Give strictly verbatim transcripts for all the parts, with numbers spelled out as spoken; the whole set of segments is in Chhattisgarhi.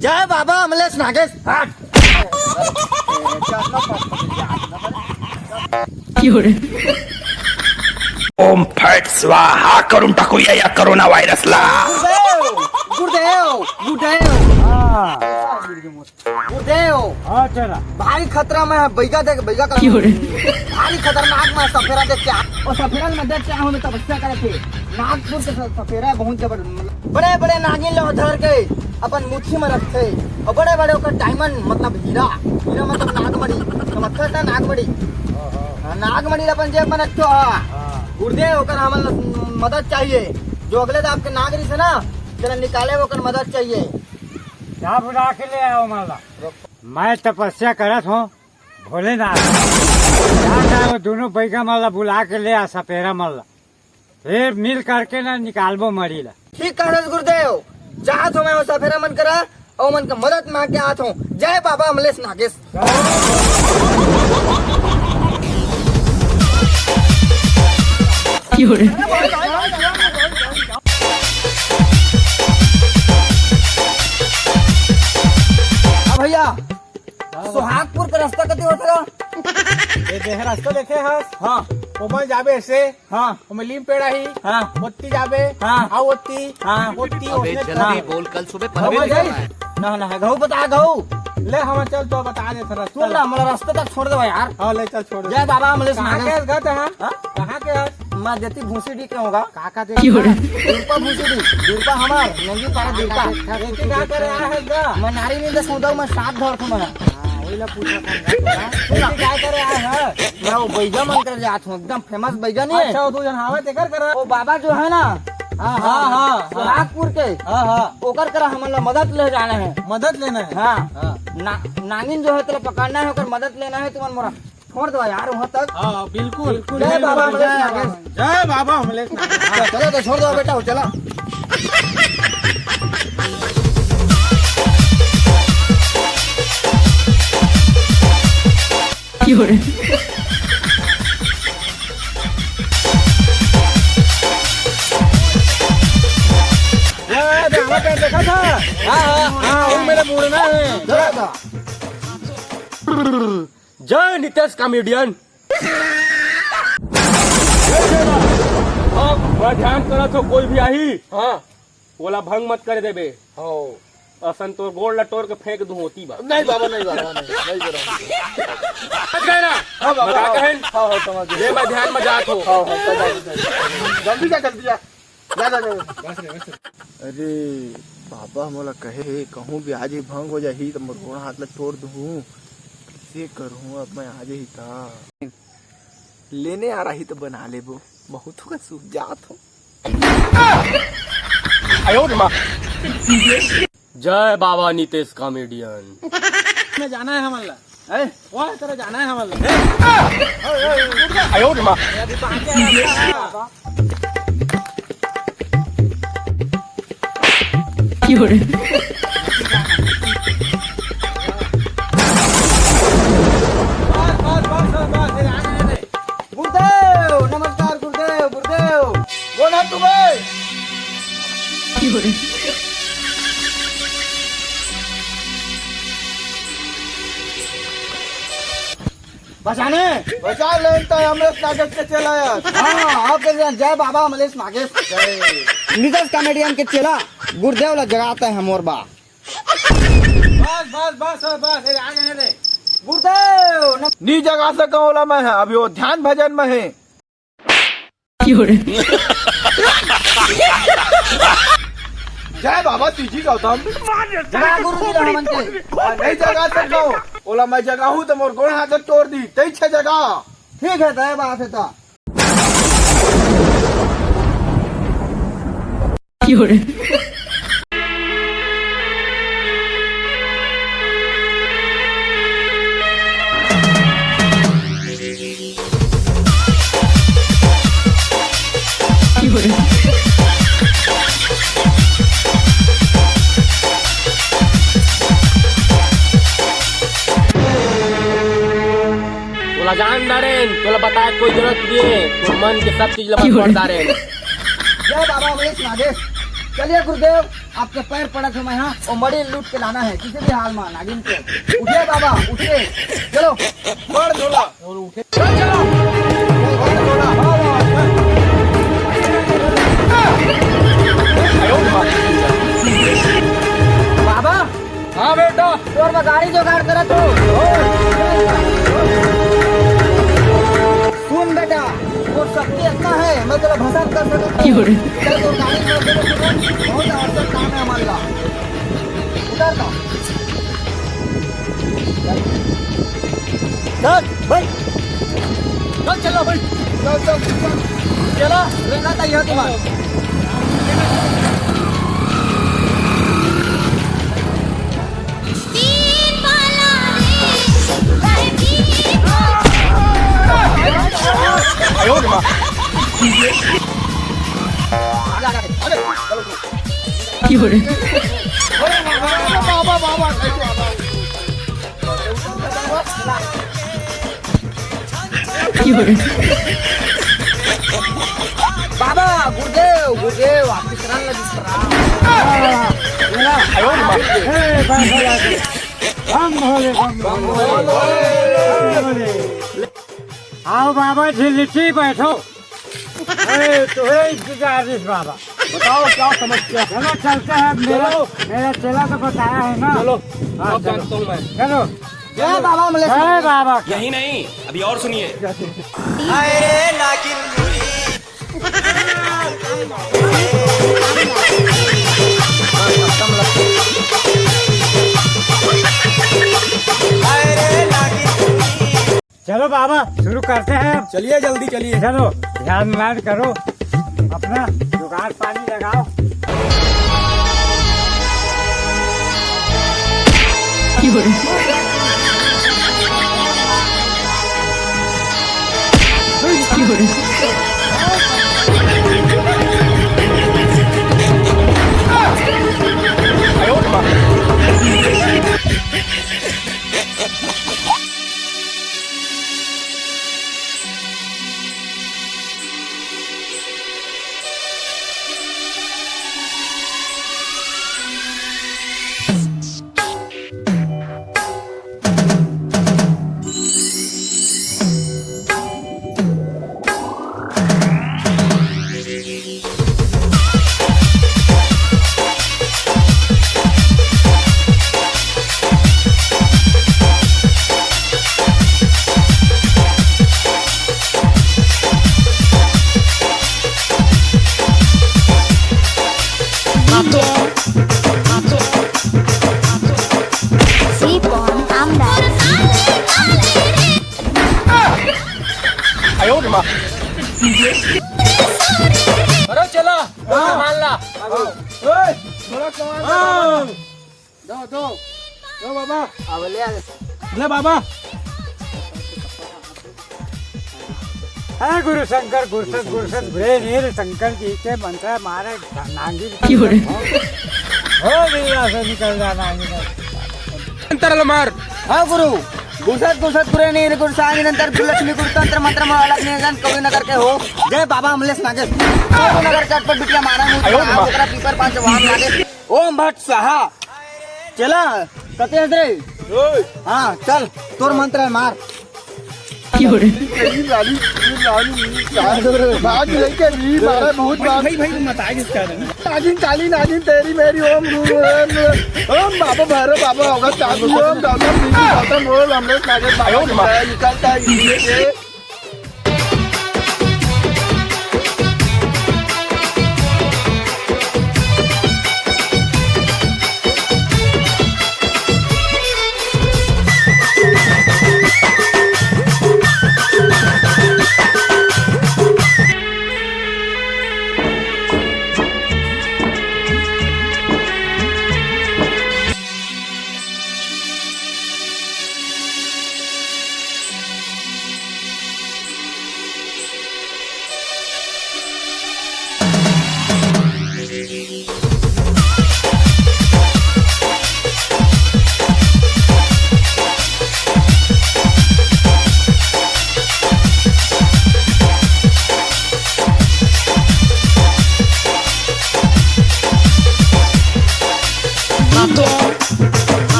जय बाबा अमलेश नागेश। हट। ओम फट स्वाहा करुण ठाकुर या कोरोना वायरस ला। गुरुदेव, गुरुदेव, गुरुदेव। हाँ। गुरुदेव। हाँ, चला। भारी खतरा में है, बैगा देख, बैगा का। भारी खतरनाक में सफेरा देख के आ-, और सफेरा में देख के आहूँ, मैं तपस्या करे थे। नागपुर के स-, सफेरा बहुत जबरदस्त, मतलब, बड़े-बड़े नागिन लो धर के अपन मुट्ठी में रखथे, और बड़े-बड़े ओकर डायमंड, मतलब हीरा, हीरा मतलब नागमणि, समझथस ना नागमणि? हाँ, नागमणि ला अपन जेब में रखथो, हाँ। गुरुदेव, ओकर हमन ला मदद चाहिए, जो अगले दाब के नाग रहिस हे ना, तेला निकाले, ओकर मदद चाहिए। क्या बुला के ले आओ माला? मैं तपस्या करत हूँ भोलेनाथ। जा, जा, वो दोनों बैगा मन ला बुला के ले आ, सपेरा मन ला। फिर मिल करके ना निकालबो मरी ला। ठीक कहत हस गुरुदेव, जात हूँ मैं वो सपेरा मन करा, और मन का मदद मांग के आत हूँ। जय बाबा अमलेश नागेश। हाँ भैया, सोहागपुर के रास्ता कति होथे गा? ये देह रास्ता देखे हस? हाँ। ओमा जाबे ऐसे, हाँ। ओमे लीम पेड़ आही, हाँ। ओत्ती जाबे, हाँ। आ ओत्ती, हाँ। ओत्ती, अबे ओसने जल्दी कर। बोल, कल सुबह हाँ, पनवेल जाई। जाना है। ना, ना, घऊ बता, घऊ। ले, हम चल तो बता दे थोड़ा। सुन ना, मोला रास्ता तक छोड़ दे यार। हाँ, ले चल, छोड़ दे। जय बाबा अमलेश कहाँ नागेश। के हस गा तैं? हाँ? कहाँ के हस? मैं देती भूसी डी के हूँ गा। का का देख? दुर्पा भूसी डी, दुर्पा हमार, नंगी पारा दुर्पा। एक ही का करे आया है गा? मैं नारी नहीं दस उधर मैं साथ धर तू मैं। हाँ, वही ला पूछा था। सुन ना। एक ही का करे आया है? मैं वो बैजा मन कर जात हूँ, एकदम फेमस बैजा नहीं है? अच्छा, वो दो जन हावत एकर करा। वो बाबा जो है ना, हाँ, हाँ, हाँ, हाँ। सोहागपुर के, हाँ, हाँ। ओकर करा हमन ला मदद ले जाना है। मदद लेना है? हाँ। हाँ। ना-, नागिन जो है तेला पकड़ना है, ओकर मदद लेना है, तुमन मोरा छोड़ दो यार वहाँ तक। हाँ, बिल्कुल। जय बाबा अमलेश नागेश। जय बाबा अमलेश नागेश। हाँ, चलो तो छोड़ दो बेटा, वो चला। ये, ये, यहाँ पे देखा था? हाँ, हाँ, हाँ, वो मेरे मुड़ना है। चलो, चलो। जय नितेश कॉमेडियन। अब मैं ध्यान करत हो, कोई भी आही, हाँ। ओला भंग मत कर देबे। हाँ। असन तोर गोड़ ला टोर के फेंक दूं होती बा। नहीं बाबा, नहीं बाबा, नहीं, नहीं करो। समझ गए ना? हाँ बाबा, मैं का हाँ। कहेन? हाँ, हाँ, समझ गए। ले मैं ध्यान में जात हो। हाँ, हाँ, समझ गए। जल्दी जा, जल्दी जा। जा, जा, जा। अरे बाबा, मोला कहे हे, कहूँ भी आज ही भंग हो जाही त मोर गोड़ हाथ ला तोड़ दूँ। कइसे करहूँ अब मैं आज ही त? लेने आ रही त बना लेबो। बहुत होगा सूझ जात हो। जय बाबा नितेश कॉमेडियन। में जाना है हमन ला। हैं? वो तरह जाना है हमन ला। बस, बस, बस, बस, बस, ये आगे, आगे। गुरुदेव, नमस्कार गुरुदेव, गुरुदेव। कौन है तू बे? बचाने? बचा लेन त अमलेश नागेश के चेला है। हाँ, आपके जय बाबा अमलेश नागेश। जय। नितेश कॉमेडियन के चेला गुरुदेव ला जगाते हैं मोर बा। बस, बस, बस, बस, बस, ये आगे नहीं रे। गुरुदेव, न- नी जगा सका ओला मैं है, अभी वो ध्यान भजन में है। जय बाबा सीजी गौतम। जगा गुरु जी रहमन के। आ, नहीं जगा सका, ओला मैं जगाहूँ त मोर गोड़ हाथ तोड़ दी, तई छे जगा। ठीक है, तय बात है ता। तोला जान डारेन, तोला बताए कोई जरूरत नहीं है, तोर मन के सब चीज ला बंद कर डारेन। जय बाबा अमलेश नागेश। चलिए गुरुदेव, आपके पैर पड़त हूँ मैं, हाँ, वो मड़ी लूट के लाना है किसी भी हाल में नागिन के। उठिए बाबा, उठिए, चलो। बड़ झोला। और उठे। चल, चलो। बाबा। हाँ बेटा। तोर बर गाड़ी जुगाड़ करत हो। सुन बेटा, तोर शक्ति इतना है, मैं तोला भसम कर सकत हूँ। क्यों रे? चल, तोर गाड़ी में से बहुत आवश्यक काम है हमारे ला। उतर ना। चल, भाई। चल, चलो भाई। चल, चल, चल। चला, रेंगा था यहाँ तुम्हारा। बाबा, गुरुदेव, गुरुदेव, आपकी शरण लगी शरण। बम भोले, बम भोले, बम भोले। आओ बाबा जी, नीचे बैठो। अरे, तुम्हें इंतजार इस बाबा। बताओ, क्या समस्या? चलो, चलते हैं। मेरा, चलो। मेरा चेला तो बताया है ना। चलो, हाँ, सब चलो। जानता हूँ मैं। चलो। जय बाबा मलेश। जय बाबा। यही नहीं, अभी और सुनिए। चलो बाबा, शुरू करते हैं अब। चलिए, जल्दी चलिए। चलो, ध्यान व्यान करो, अपना जुगाड़ पानी लगाओ। अरे चला, सामान ला। ओए, थोड़ा सामान ला। दो, दो। दो बाबा। अब ले आ। ले बाबा। हे गुरु शंकर, गुरसत, गुरसत, घुरे नीर शंकर जी के मंत्र मारे नांगी। क्यों रे? हो बिल्ला से निकल जा नांगी। अंतर मार। हाँ गुरु, गुरसत, गुरसत, घुरे नीर गुरसांगी नंतर गुरलक्ष्मी गुरतंत्र मंत्र माला निरंजन कवि नगर के हो। जय बाबा अमलेश नागेश। कवि नगर चटपट बिटिया मारा मुझे ओकरा पीपर पांच वाहन लागे। ओम भट्ट स्वाहा। चला, कते हस रे? ओए। हाँ, चल, तोर मंत्र है, मार। क्यों रे? तेरी लाली, तेरी लाली, तेरी लाली। भाग लेके भी मारा बहुत भाई, बार। भाई, भाई, तुम मत आए जिसका नहीं। नागिन काली नागिन तेरी मेरी ओम गुरु ओम, ओम बाबा भैरव बाबा होगा चांदी ओम गौतम सिंह गौतम ओम अमृत नागेश बाबा निकलता है।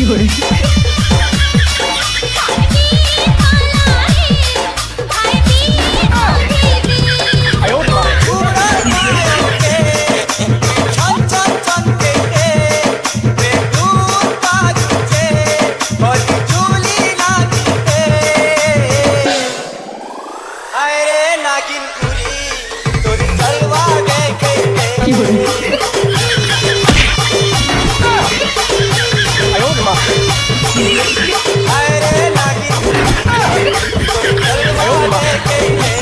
अरे नागिन टूरी, तोरी जलवा देखे के। अरे नागिन टूरी, तोरी जलवा देखे के।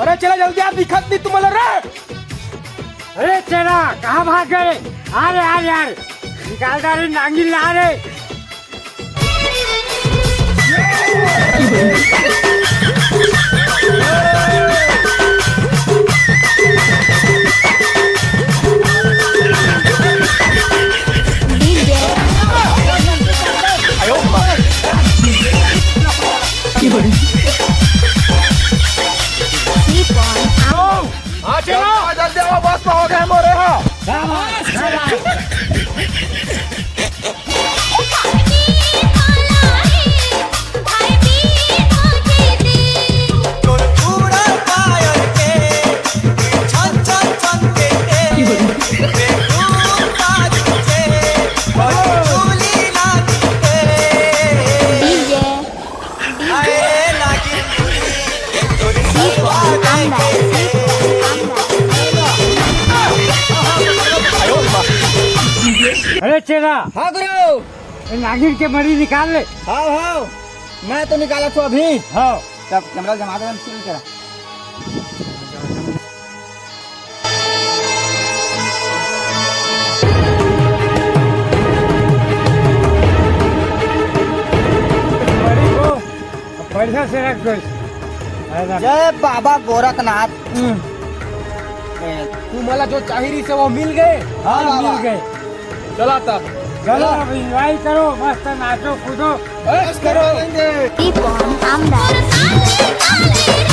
अरे चला जल्दी यार, दिखत नहीं तुम्हाला रे। अरे चेला, कहाँ भाग गए? अरे यार यार, निकाल डाले नागिन ला रे। हाँ चेला, जल्दी आओ, बस तो हो गए मोरे। हाँ। अरे चेला, हाँ गुरु। ए नागिन के मरी निकाल ले। हाँ हाँ, मैं तो निकाला तो अभी। हाँ। तब कैमरा जमा दे, हम शुरू करा। मरी को बढ़िया से रख दो। जय बाबा गोरखनाथ। हम्म। ए, तुम्हाला जो चाहिए से वो मिल गए? हाँ, हाँ, बाबा। मिल गए। चला तब। चलो, अब एंजॉय करो, मस्त नाचो कूदो। ऐश करो। Keep on, I'm back.